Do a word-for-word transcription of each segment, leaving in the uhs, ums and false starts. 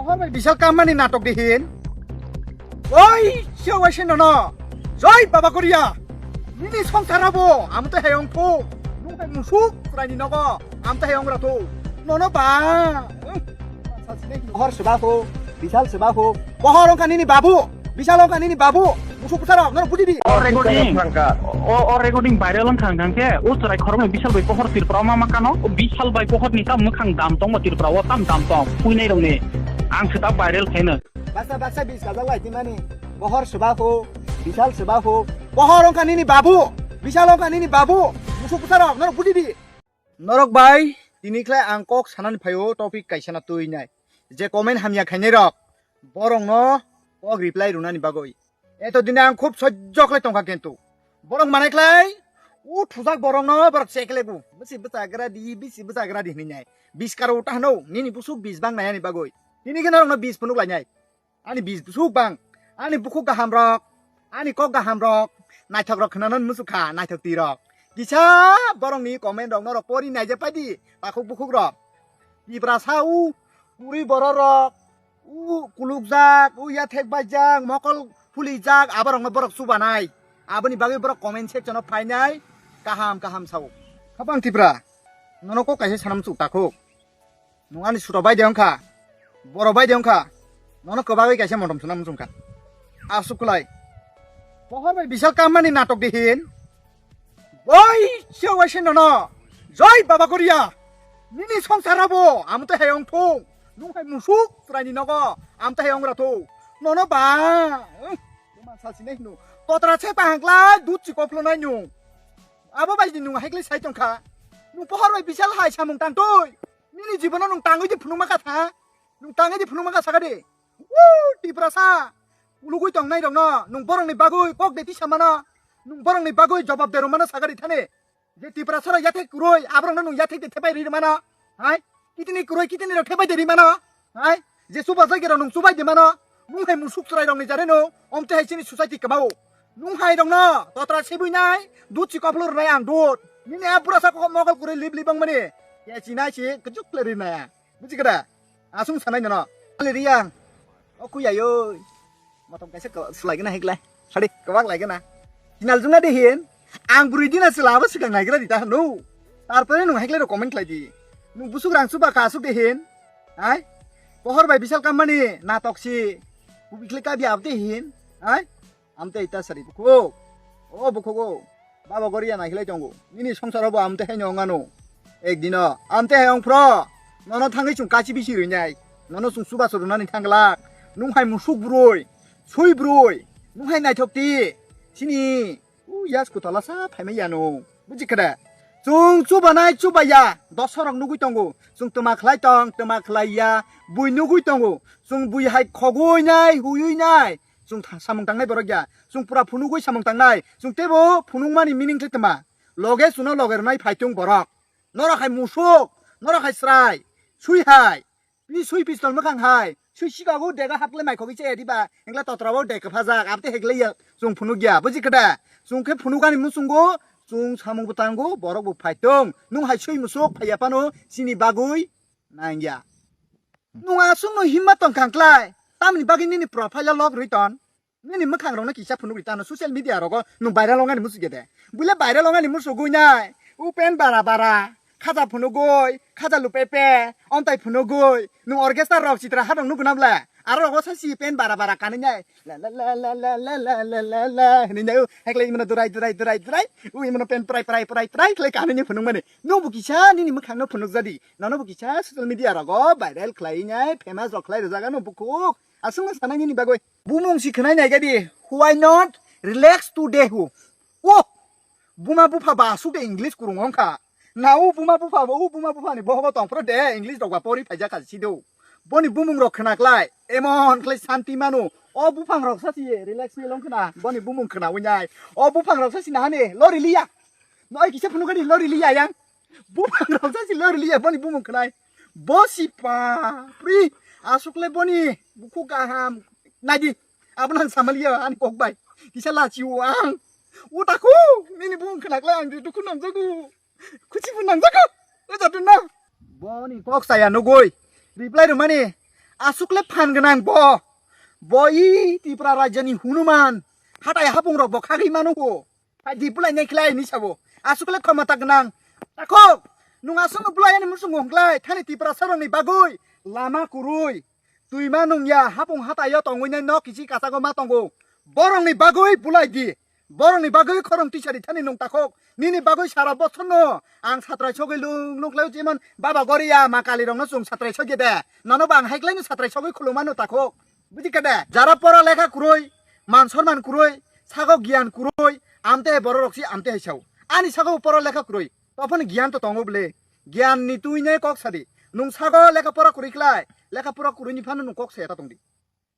Hor bai bisal kammani natok de hin. Oi, siya wai se nono. Joi baba Korea. Nini songsara bo, amo to heyong pho. Nung hai musuk, raini nogo. Amo to heyong ra to. Nono ba. Hor seba ho, bisal seba ho. Pohor ongka nini babu. Bisal ongka nini babu. Musuk pusaro, nono buji di. O recording, o, o recording viral wng khang khang khe, o chwrai khoroknwi Bishal bai pohor Tripura ma ma kano, o Bishal bai pohor ni tam mwkhang dam tong bo Tripura o tam dam tong, puinai rok ni, ang se ta viral khaino. Baksa baksa bis kajak lai timani, pohor swba phu, Bishal swba phu, pohor wngkha nini babu, Bishal wngkha nini babu, musuk bwsarok norok buji di. Norok bai, tini khlai ang kok sanani phaio topic kaisa na twi nai. Je comment hamya khainai rok, borok no kok reply rwnani bagwi. Eto dini ang khub sojjo khlai tongkha kintu. Borok manai khlai, u thujak borok no borok cheklegu. Bisi bwchagra di, bisi bwchagra di hinwi nai. Bis karo uta hano, nini busuk bis bang nai ani bagwi. Tini khe norok no bis phunuk lai nai. Ani bis busuk bang, ani bukhuk gaham rok, ani kok gaham rok, naithok rok khwnanani muchuk kha, naithok twi rok. Kisa borok ni comment rok norok pori naija paidi, takhuk bukhuk rok. Tiprasa u, puri borok rok, u kulukjak, u yathek baijak, mokol phulijak, aborok no borok chubanai. Aboni bagwi borok comment section o phainai, kaham kaham sao. Habang Tipra, nono kok kaisa sanam chuk takhuk. Nung ani suro bai de wngkha, boro bai de wngkha, nono kwbagwi kaisa motom swnam wngkha. Aswk kwlai. Pohor bai bisal kammani natok de hin. Oi, siya wai se nono. Joi baba Korea. Nini songsara bo, amo to heyong thung. Nung hai musuk, chwraini nogo, amo to heyong ra thung. Nono ba. Tuma sal sinai hino. Totra se pahang klai, dut si koplo nai nung. Abo bai di nung hai klai sai tongkha. Nung pohor bai bisal hai samung tang tui. Nini jibono nung tangwi di phunukma kha tha? Nung tangwi di phunukma kha saka di. Woo, Tiprasa. Ulugwi tongnai rokno nung borokni bagwi kok de tisa mano. Nung borokni bagwi jobab de rwmano saka di thani. Je Tiprasa rok yathek kwrwi, aborokno nung yathek de thepai ri mano. Hai? Kitini kwrwi, kitini rok thepai de ri mano. Hai? Je chuba jagirok nung chubai de mano. Nung hai musuk chwrai rokni jare no. Omte hai chini society kwmao. Nung hai rokno totra sebui nai, dut si koplo rwnai ang dut. Nini a pura sa kok mokol kwrwi lip lip bang mani. Ya chinai si kwchuk le ri nai. Buji kada? Asung sanai nono. Ale riyang. O kuya yo. Motom kaisa ko sulai gana hekla. Sadi kobak lai gana. Jinal juna de hin. Ang buri dina sila abo sikang nai gra dita no. Tarpore nung hekla ro comment lai di. Nung busuk rang suba ka asuk de hin. Hai? Pohor bai bisal kamani natok si. Bubikle ka bi abde hin. Hai? Amte ita sari bukhuk. O bukhuk o. Baba Goria nai khlai tongo. Nini songsaro bo amte hai nong ano. Ek dino amte hai ong phro. Nono thangwi chung kachi bisi rwi nai. Nono chung chuba churunani thanglak. Nung hai musuk broi. Sui broi. Nung hai naithok ti. Sini. U yas kutala sa phaimai yano. Buji kada? Chung chuba nai chuba ya. Dosorok nugui tongo. Chung tuma khlai tong, tuma khlai ya. Bui nugui tongo. Chung bui hai khogui nai, huyui nai. Chung tha-, samung tangnai borok ya. Chung pura phunugwi samung tangnai. Chung teibo phunukmani meaning khe tma. Loge chuno loge rwnai phaitung borok. Norok hai musuk, norok hai chwrai, sui hai. Pi sui pistol mwkhang hai. Sui sikago dega hakle mai khogwi che diba. Engla totrabo de kwphajak. Abte hegle ya. Chung phunuk ya. Buji khe da? Chung khe phunukani muchungo. Chung samung bo tango. Borok bo phaitung. Nung hai sui musuk phaiya phano chini bagwi nangya. Nung aswkno himma tong khang klai. Tamni bagwi nini profile o lock rwi ton. Nini mwkhang rokno kisa phunugwi tano social media rogo nung viral ongani muchugya de. Buile viral ongani muchugwi nai. U pen bara bara. Khaja phunugwi, khaja lupepe, ontai phunugwi. Nung orchestra rok chitra hadong nuguna bla. Aro rogo sasi pen bara bara kanwi nai. La la la la la la la la la la. Hini nai u heklai imano durai durai durai durai. U imano pen prai prai prai prai khlai kanwi ni phunugmani. Nung bo kisa nini mwkhangno phunukjadi. Nono bo kisa social media rogo viral khlai nai, famous rok khlai rwjagano bukhuk. Aswkno sanai nini bagwi. Bumung si khwnai nai gadi. Why not relax today hu? Oh! Buma bupha ba aswk de English kwrwng wngkha. Na u buma bupha bo, u buma bupha ni bohogo tongphro de English rok ba pori phaijak kha sido. Boni bumung rok khwnaklai, emon khlai santi manu. O buphang rok sa si relax feel wngkhwna, boni bumung khwnawi nai. O buphang rok sa si nahani lori liya. Noi kisa phunukani lori liya yang. Buphang rok sa si lori liya boni bumung khwnai. Bo si pa pri aswk le boni bukhuk kaham. Naidi, abono ang samaliya ani kok bai. Kisa lachi o ang. O taku, nini bumung khwnaklai ang dukhu nangjago. Khuchi bo nangjago. O jatun na. Boni kok saya nugui. Reply rwmani. Asukle phan gwnang bo. Bo i Tripura rajyoni hunuman. Hatai hapung rok bo khagwi manu bo. Hai di pulai nai khlai ni sabo. Asukle khomata gwnang. Takhok. Nung asung pulai ani musung hongklai. Thani Tripura sarong ni bagwi. Lama kurui. Twi ma nung ya hapung hatai yo tongwi nai nok kisi kasago ma tongo. Borong ni bagwi pulai di. Borokni bagwi khorang twisari thani nung takhok. Nini bagwi sara bochorno ang satrai sogwi lung lung khlai jemon baba goriya ma kalirokno chwng satrai sogwi de. Nono bo ang hai khlaino satrai sogwi khulumano takhok. Buji kha de? Jara pora lekha kwrwi, man sorman kwrwi, sago giyan kwrwi, amte hai bororok si amte hai sao. Ani sago pora lekha kwrwi. Tophano giyan to tongo bwle. Giyan ni twi ne kok sadi. Nung sago lekha pora kwrwi khlai, lekha pora kwrwi ni phano nung kok saya ta tongdi.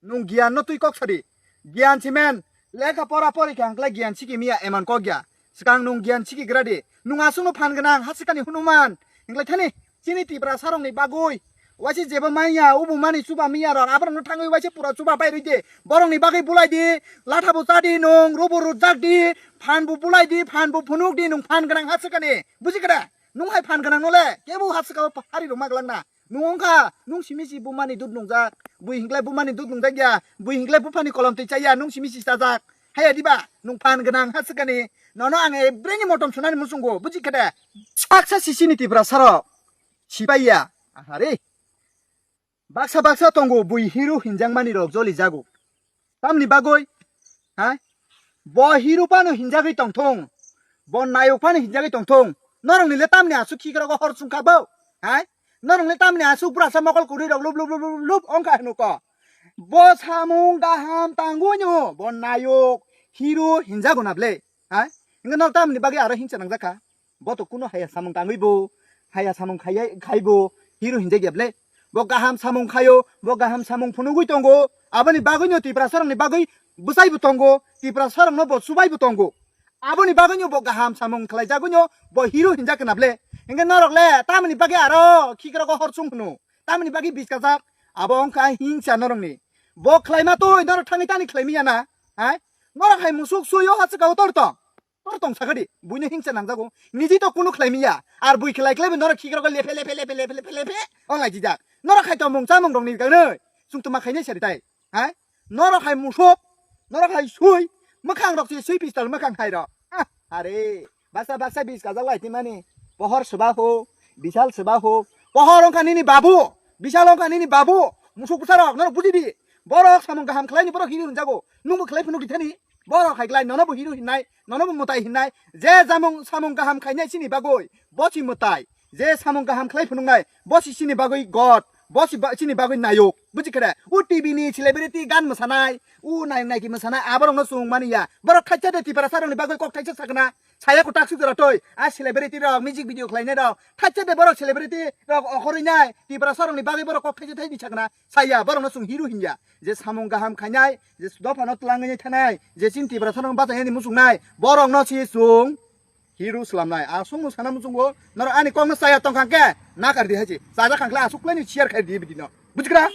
Nung giyan no twi kok sadi. Giyan simen lekha pora pori kha hwnklai giyan siki miya eman kok ya. Swkang nung giyan siki gra di. Nung aswkno phan gwnang hasikani hunuman. Hwnklai thani chini Tripura sarong ni bagwi. Waisi jebo manya ubu mani chuba miya rok aborok no thangwi waisi pura chuba pai rwi di. Borok ni bagwi bulai di. Latha bo cha di nung rubu rujak di. Phan bo bulai di phan bo phunuk di nung phan gwnang hasikani. Buji kra? Nung hai phan gwnang no le kebo hasika o hari rok ma glak na. Nung wngkha, nung simi si bumani dud nungjak. Bui hinklai bumani dud nungjak ya. Bui hinklai buphani kolom twi chaya, nung simi si chajak. Haya diba, nung phan gwnang ha swkani. Nono ang ebreni motom sunani muchungo, buji khe de? Baksa sisini Tripura saro. Sibai ya. Ahare. Baksa baksa tongo bui hero hinjakmani rok joli jago. Tamni bagwi? Ha? Bo hero phano hinjagwi tongthung. Bo nayok phano hinjagwi tongthung. Norok ni le tamni aswk khikrok hor chwngkha bo? Ha? Norok ni tamni aswk brasa mokol kwrwi rok lup lup lup lup lup ongkha hwno ko. Bo samung kaham tangwi no bo nayok hero hinjago na ble. Ha? Hingke norok tamni bagwi aro hingsa nangjakha. Bo to kuno haya samung tangwi bo, haya samung khaiya, khai bo, hero hinjak ya ble. Bo kaham samung khayo, bo kaham samung phunugwi tongo. Aboni bagwino Tiprasarokni bagwi bwsaibo tongo, Tiprasarokno bo subaibo tongo. Aboni bagwino bo kaham samung khlaijagwino bo hero hinjak kna ble. Hingke norok le tamni bagwi aro khikrok hor chum hwno. Tamni bagwi biskajak abo wngkha hingsa norokni. Bo khlaima twi norok thangwi tani khlaimiya na? Hai? Norok hai musuk suyo hachikao tor tong. Tor tong sakadi, buino hingsa nangjago. Niji to kunu khlai miya. Ar bui khlai khlai bo norok khikrok lephe, lephe, lephe, lephe, lephe, lephe. Ong ai jijak. Norok khai to mung chamung rok ni ganoi. Chung tuma khainai sari tai. Ha? Norok hai musuk. Norok hai sui. Mwkhang rok si sui pistol mwkhang hai rok. Ah, are. Baksa baksa bis kajak lai timani. Pohor seba ho. Bisal seba ho. Pohor ongkha nini babu. Bisal ongkha nini babu. Musuk bwsa rok norok buji di. Borok samung kaham khlai ni borok hini hwnjago. Nungbo khlai phunuk di thani. Borok hai glai nono bo hero hinnai, nono bo mwtai hinnai. Je jamung samung kaham khainai chini bagwi, bo si mwtai. Je samung kaham khlai phunuknai, bo si chini bagwi God, bo si ba-, chini bagwi nayok. Buji khe de? U T V ni celebrity gan mwsanai, u nai-, naiki mwsanai, aborokno chwng mani ya. Borok thaisa de Tiprasarokni bagwi kok thaisa sakna. Saya kwtak suk jora toi. A celebrity rok music video khlainai rok. Thaisa de borok celebrity rok okhorwi nai. Tiprasarokni bagwi borok kok thaisa thaini sakna. Saya borokno chwng hero hinya. Je samung kaham khainai, je dophano twlangwi thanai, je chini Tiprasarokno bachainani muchungnai, borokno si chwng hero swlamnai. Aswk no sana muchungo, norok ani kokno chaya tongkha khe, nakar di hai se. Chajak kha khle aswk khlaini share khai di bidino. Bujikra?